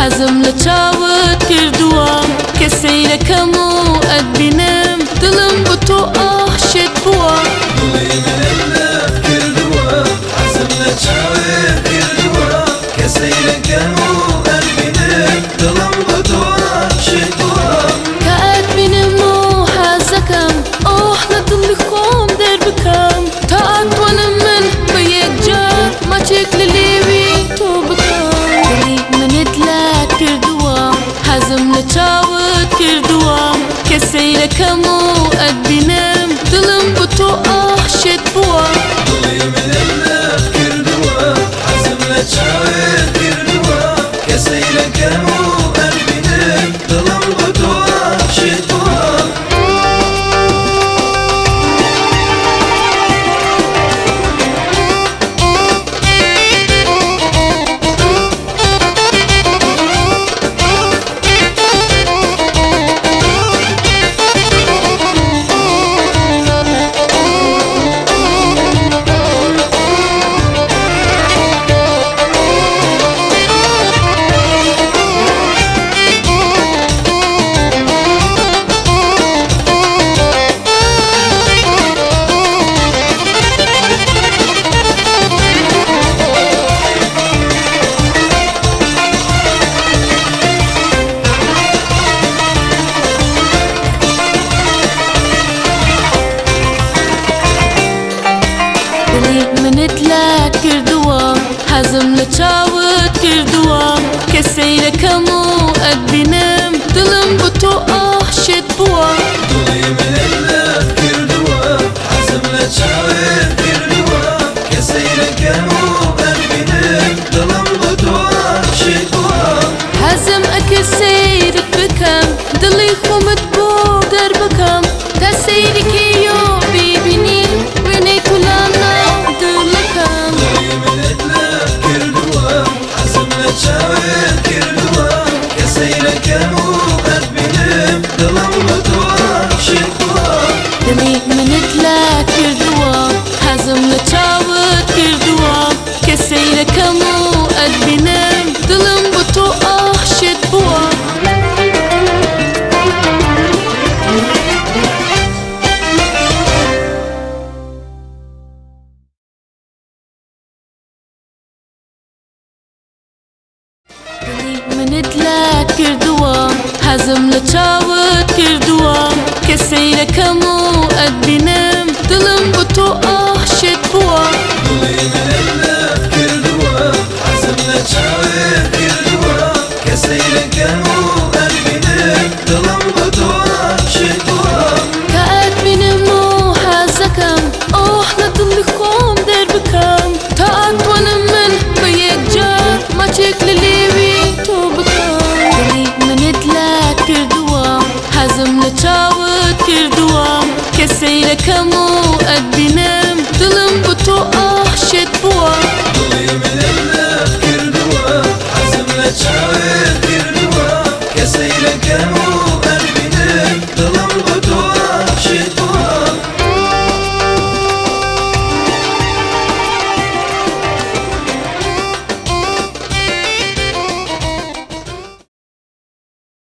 حەزم لە چاوت کردووە، کە سەیرەکەم و ئەتبینم دڵم بۆ تۆ ئاه شێت بووە. دڵی منت لەت کردووە، حەزم لە چاوت کردووە، کە سەیرەکەم و ئەتبینم دڵم بۆ تۆ ئاه شێت بووە. کە ئەتبینم و حەزەکەم ئاه لە دڵی خۆم دەربکەم، تا ئەتوانم من بە یەکجار ماچێک لە لێوی تۆ بکەم. دڵی منت لەت کردووە، حەزم لە چاوت کردووە، کە سەیرەکەم و ئەتبینم دڵم بۆ تۆ ئاه شێت بووە. دڵی منت لەت کردووە، حەزم لە چاوت کردووە، کە سەیرەکەم و ئەتبینم دڵم بۆ تۆ ئاه شێت بووە. دڵی منت لەت کردووە، حەزم لە چاوت کردووە، کە سەیرەکەم و ئەتبینم دڵم بۆ تۆ ئاه شێت بووە. دڵی منت لەت کردووە، حەزم لە چاوت کردووە، کە سەیرەکەم و ئەتبینم دڵم بۆ تۆ ئاه شێت بووە. حەزم ئەکرد سەیرت بکەم، دڵی خۆمت بۆ دەربکەم، تا سەیرکەی و بیبینی وێنەی تۆ لەناو دڵەکەم. دڵی منت لەت کردووە، حەزم لە چاوت کردووە، کە سەیرەکەم و ئەتبینم دڵم بۆ تۆ ئاه شێت بووە. دڵی منت لەت کردووە، حەزم لە چاوت کردووە، کە سەیرەکەم و ئەتبینم دڵم بۆ تۆ ئاه شێت بووە. دڵی منت لەت کردووە، حەزم لە چاوت کردووە، کە سەیرەکەم و ئەتبینم دڵم بۆ تۆ ئاه شێت بووە. دڵی منت لەت کردووە، حەزم لە چاوت کردووە، کە سەیرەکەم و ئەتبینم دڵم بۆ تۆ ئاه شێت بووە. کە ئەتبینم و حەزەکەم ئاه لە دڵی خۆم دەربکەم، تا ئەتوانم من بە یەکجار ماچێک لە لێوی تۆ بکەم. دڵی منت لەت کردووە، حەزم لە چاوت کردووە، کە سەیرەکەم و ئەتبینم دڵم بۆ تۆ ئاه شێت بووە. دڵی منت لەت کردووە، حەزم لە چاوت کردووە، کە سەیرەکەم و